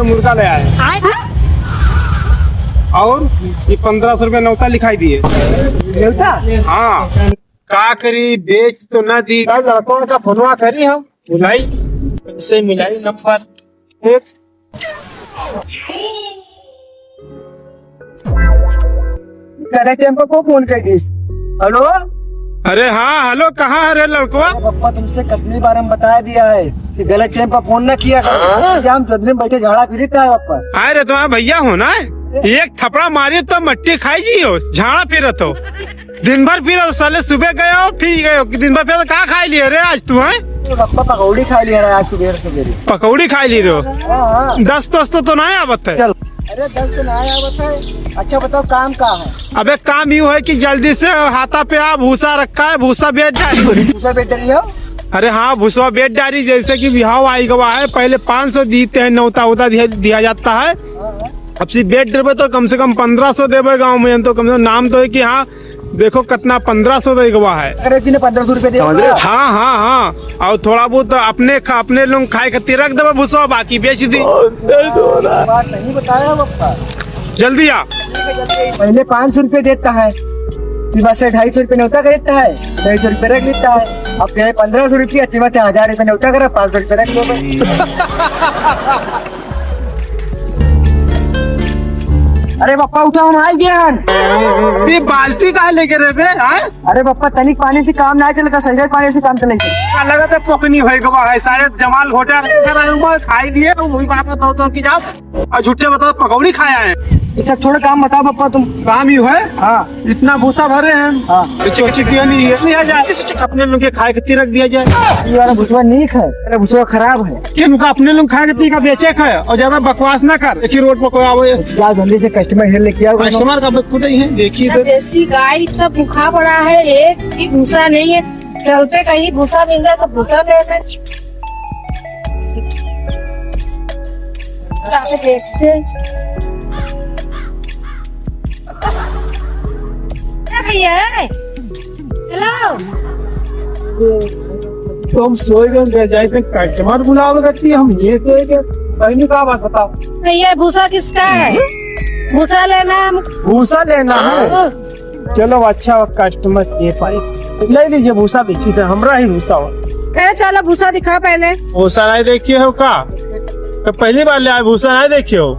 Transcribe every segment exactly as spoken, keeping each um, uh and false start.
मुर्गा ले आए। आए? और ये पन्द्रह सौ रुपया नौता लिखाई दिए। नौता? हाँ। का करी, बेच तो ना दी। कल लड़कों का फोनवा करी हम, बुलाई, इसे मिलाई नंबर एक। गलत टाइम पर को फोन कर दिस? हेलो? अरे हाँ, हेलो, कहाँ है रे लड़कवा? अरे पप्पा, तुमसे कितनी बार हम बता दिया है कि गलत टाइम पर फोन ना किया करो। हाँ? क्या हम चौधरी में बैठे झाड़ा फिरता है पप्पा? अरे तुम्हारा भैया हो ना, एक थपड़ा मारी तो मट्टी खाई जी हो, झाड़ा फिरत हो। दिन भर फिर साले सुबह गए हो, फिर गए हो, दिन भर फिर का खाई लिए रे आज तू, हैं? अरे पप्पा, पकौड़ी खाई लिया रे आज सुबह सुबह। पकौड़ी खाई ली रहे हो? हाँ, हाँ। दस्त वस्त तो ना आवत है? चल। अरे दस्त तो ना आवत है। अच्छा बताओ काम का है? अबे काम यूं है कि जल्दी से हाथा पे आ, भूसा रखा है, भूसा बेच डाली। भूसा बेच डाली हो? अरे हाँ, भूसा बेच डाली, जैसे कि बिहाव आई गवा है, पहले पाँच सौ दीते हैं, नौता उता दिया, दिया जाता है। हाँ, हाँ। अब से बेच देबे तो कम से कम पन्द्रह सौ देबे गाँव में, तो कम से कम नाम तो है कि हाँ, देखो कितना पन्द्रह सौ दे गवा है। अरे, तूने पन्द्रह सौ रुपये दे समझ रहे हो? हाँ, हाँ, हाँ। और थोड़ा बहुत अपने खा-, अपने लोग खाए खातिर रख देबे भूसा, बाकी बेच दी। बहुत दर्द हो रहा है। बात नहीं बताया पप्पा। जल्दी आ। पहले पाँच सौ रुपये देता है, फिर बस से ढाई सौ रुपये नौता कर देता है, ढाई सौ रुपये रख लेता है। अब कहे पन्द्रह सौ रुपये, तीन हजार रुपये नौता करे, पाँच सौ रुपये रख लेबे। अरे पप्पा, उठा, हम आइ गए हन। ये बाल्टी काहे लेके रे बे, हाँ? अरे पप्पा, तनिक पानी से काम ना चलता, संजय पानी से काम चलेगा। का लगा था पकनी होए के बा है, सारे जमाल घोटा के कर रहे हो, खाई दिए, तो वही बात बताओ तो कि जाओ, और झूठे बताओ पकौड़ी खाया है। ये सब छोड़ो, काम बताओ पप्पा तुम। काम ही है? हाँ। इतना भूसा भरे हैं। हाँ। कुछ, कुछ किया नहीं है। नहीं आ जाए। अपने लोग के खाए खातिर रख दिया जाए। ये वाला भूसा नहीं खाए, अरे भूसा खराब है। कि उनका अपने लोग खाए खातिर का बेचे खाए और ज्यादा बकवास ना कर। देखिए रोड पर कोई आवे। जाओ जल्दी से customer हेल लेके आओ। Customer का खुद ही है, देखिए इतना इधर। देसी गाय सब भूखा पड़ा है, एक भी भूसा नहीं है। चलते कहीं भूसा मिल जाए तो भूसा ले ले। जाके देखते हैं। ए भैया, hello। तो हम सोए गए, जाए थे, customer बुलावे करती, हम ये सोए गए। बहनी, का बात बताओ? भैया, भूसा किसका है? भूसा लेना है हमको। भूसा लेना है? हाँ। चलो, अच्छा हुआ customer दे पाई। ले लीजिए, भूसा बेची थे, हमरा ही भूसा हुआ। ए, चलो, भूसा दिखा पहले। भूसा नहीं देखिए हो का? तो पहली बार ले आए, भूसा नहीं देखिए हो?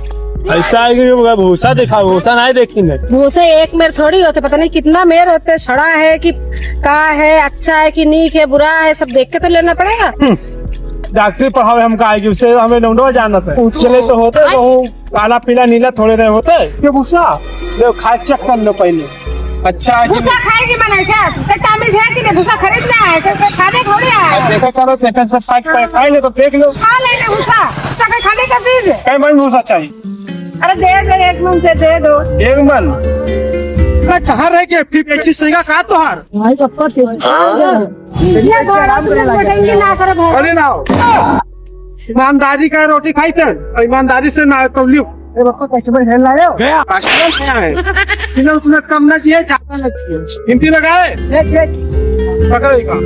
ऐसा है कि भूसा दिखाओ, भूसा नहीं देखी ने। भूसा एक मेर थोड़ी होते, पता नहीं कितना मेर होते, सड़ा है कि का है, अच्छा है कि नीक है, बुरा है, सब देख के तो लेना पड़ेगा। हम्म, डॉक्टरी पढ़ावे हमका आएगी, उससे हमें नौंडवा जानत है। चले तो होते, वो काला, पीला, नीला थोड़े रहे होते। ये भूसा, लो, खा, check कर लो पहले। अच्छा है कि भूसा खाए की मन है क्या? तो तमीज है कि नहीं? भूसा खरीदना है, तो, तो खाने थोड़ी आए हैं। देखा करो, देखा सब pack, pack, खाई ले तो देख लो। खा लेंगे भूसा, तो कोई खाने का चीज है? कई मन भूसा चाहिए? अरे दे दो, एक मन से दे दो। एक मन? अरे कहाँ रह गए? फिर बेची सही का कहा तोहार? भाई, चप्पल से। ये बड़ा तुम लोग पटेंगे ना करो भाई। अरे ना। ईमानदारी का रोटी खाई थे, और ईमानदारी से ना तो लियो। अरे बापा, customer हेल लायो। गया, customer गया है। इन्हें उसमें कम ना किए, ज्यादा ना किए। गिनती लगाए? देख, देख। पकड़ेगा।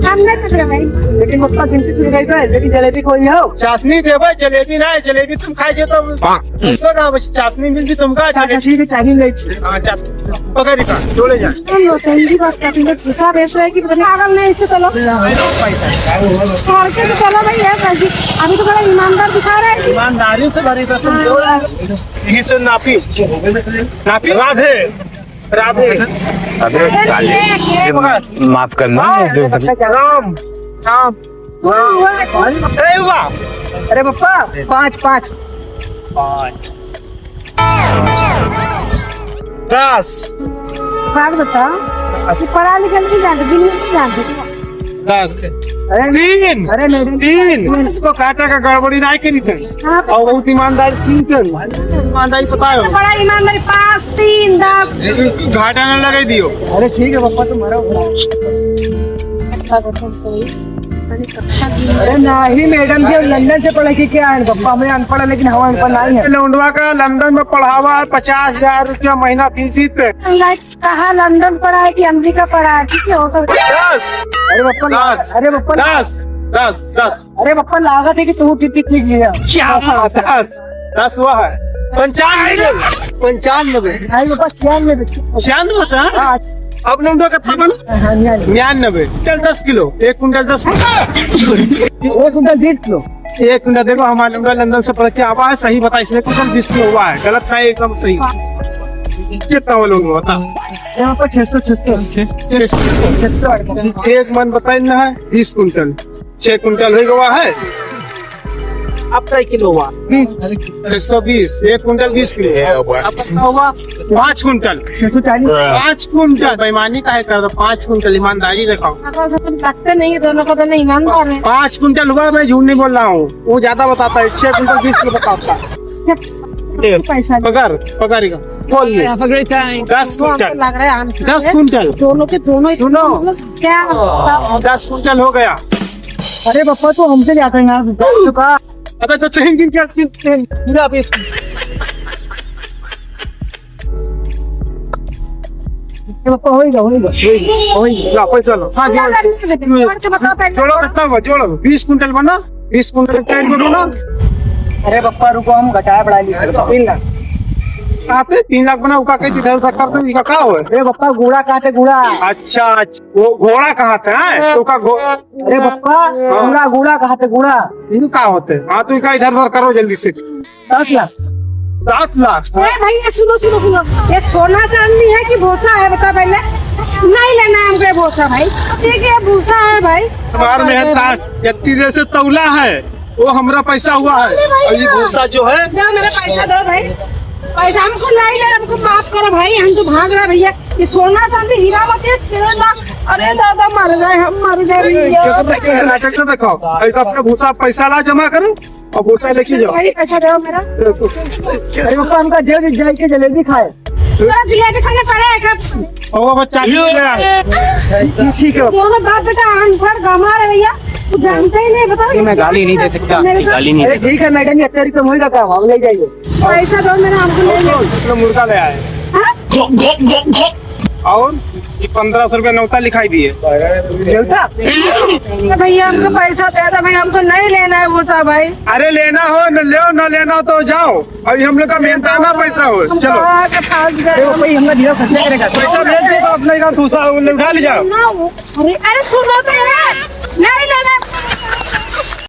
हमने तो लगाई। लेकिन बापा, गिनती तो लगाई था, लेकिन जलेबी कोई हो। चाशनी दे भाई, जलेबी ना है, जलेबी तुम खाएगे तो हाँ। ऐसा ना, बस चाशनी मिल जी तुमका, अच्छा, चाशनी। ठीक है, चाशनी ले। हाँ, चाशनी। पकड़ इधर, जोड़े जाए। ये लोटेंगी बस का, तुम लोग भूसा बेच रहे हैं कि पता नहीं पागल नहीं, इससे चलो। नहीं, नहीं, भाई, भाई। और के तो चलो भाई, है भाई जी। अभी तो बड़ा ईमानदार दिखा रहा है। ईमानदारी से भरी कसम, हाँ। जोड़। इसी से नापी। नापी। राधे। राधे। अबे साले, ये, ये, ये माफ करना, हाँ, ये जो राम, राम। अरे वाह। अरे पप्पा, पाँच, पाँच। पाँच। दस। बात बताओ, कि पढ़ा लिखा नहीं जानते, बिल्कुल नहीं जानते। दस। अरे, तीन। अरे, मैडम। तीन। इसको काटा का गड़बड़ी नहीं करी थे। हाँ, तो और बहुत ईमानदारी सुनते हैं। ईमानदारी बताओ। तो बड़ा ईमानदारी, पाँच, तीन, दस। घाटा ना लगाई दियो। अरे, ठीक है, पप्पा, तुम्हारा अरे नहीं मैडम जी, हम लंदन से पढ़ के क्या है? पप्पा हमें अनपढ़ है, लेकिन हम अनपढ़ नहीं है। लौंडवा का लंदन में पढ़ावा है, पचास हजार रुपया महीना फीस दीते। कहाँ लंदन पढ़ा है कि अमेरिका पढ़ा है? ठीक है, हो तो। दस। अरे पप्पा, दस। अरे पप्पा। दस। दस, दस। अरे पप्पा, लागत है कि तू टिकट लिख लिया। क्या बात है? दस, दस हुआ है। पंचानवे, पंचानवे। नहीं पप्पा, छियानवे। छियानवे होता है? हाँ। अपने उनका कितना बना? हाँ, निन्यानवे। निन्यानवे। कुंटल दस किलो, एक कुंटल दस किलो। एक कुंटल बीस किलो। एक कुंटल, देखो, हमारे लौंडा लंदन से पढ़ के आवा है, सही बताइस, एक कुंटल बीस किलो हुआ है, गलत नहीं, एकदम सही। कितना हुआ लौंडा, बता। यहाँ पर छह सौ, छह सौ। छह सौ। छह सौ। एक मन बताइन ना है, बीस कुंटल, छह कुंटल हो गवा है। अब कई किलो हुआ? बीस। छह सौ बीस, एक कुंटल बीस किलो। अब कितना हुआ? पाँच कुंटल। छह सौ चालीस। पाँच कुंटल। बेईमानी काहे कर दो? पाँच कुंटल, ईमानदारी रखो। अगर से तुम लगते नहीं है, दोनों को तो मैं ईमानदार है। पाँच कुंटल हुआ, मैं झूठ नहीं बोल रहा हूँ, वो ज्यादा बताता है, छह कुंटल बीस किलो बताता है। पैसा नहीं। पकड़, पकड़ इका। बोल ले। Have a great time। दस वो हमको कुंटल। लग रहा है, हम दस कुंटल। दोनों के दोनों ही सुनो। मतलब क्या? दस कुंटल हो गया। अरे पप्पा, तू हमसे जाता है यार। अबे तो तीन दिन का, तीन, तीन, पूरा बीस। ए पप्पा, होइगा, होइगा, होइगा, होइगा। ला, पैसा ला। हाँ, जोड़। जोड़ के बताओ पहले। जोड़ो, कितना हुआ? जोड़ो। बीस कुंटल बना, बीस कुंटल टाइम को बना। अरे पप्पा, रुको, हम घटाए बढ़ाए लिए। तीन लाख। आते तीन लाख बना, उका कैसे इधर उधर कर दो, इका का हो? अरे पप्पा, गुड़ा कहते, गुड़ा। अच्छा, अच्छा, वो घोड़ा कहाँ था, हैं? तो का घो-, अरे पप्पा, हाँ। गुड़ा, गुड़ा कहते, गुड़ा। इनु का होते? हाँ, तो इका इधर उधर करो जल्दी से। दस लाख। दस लाख? ए भैया, सुनो, सुनो, सुनो। ये सोना चांदी है कि भूसा है, बता पहले। नहीं लेना है हमको ये भूसा, भाई। ठीक है, भूसा है, भाई। हमार में है भाई। ताज, इतनी देर से तौला है, वो हमरा पैसा हुआ है। अरे भैया। और ये भूसा जो है, दो, मेरा पैसा दो, भाई। पैसा हमको नहीं लेना, हमको माफ करो, भाई। हम तो भाग रहे, भैया। ये सोना चांदी, हीरा मोती, छह लाख। अरे दादा, मर गए हम, मर गए भैया। नाटक ना दिखाओ, ऐसा अपना भूसा पैसा ला, जमा करो। अब भूसा लेके जाओ। भाई, पैसा दो मेरा। अरे पप्पा, हमका दे दे, जाके जलेबी खाए। पूरा जलेबी खाने पड़े हैं कब से। ओ, बच्चा, ठीक है। ठीक है। दोनों बाप बेटा अनपढ़ गंवार है भैया, कुछ जानते ही नहीं, बताओ। ये मैं गाली नहीं दे सकता। मेरे साथ गाली नहीं अरे दे ठीक है मैडम, ये तेरी कम होएगा क्या, हम ले जाइए। पैसा दो मेरा, हमको ले लो। इतना मुर्गा ले आए। हाँ? और ये पन्द्रह सौ रुपया नौता लिखाई दिए। नौता? भैया, हमको पैसा दे दो भाई, हमको नहीं लेना है भूसा भाई। अरे लेना हो न लो, न लेना हो तो जाओ। अभी हम लोग का मेहनताना पैसा हो। हम चलो। कहाँ के फंस गए? देखो भाई, हमने दिया खर्चा करेगा। पैसा भेज दे तो अपने का भूसा उठा ले जाओ। ना हो। अरे, अरे सुनो तो यार, नहीं लेना है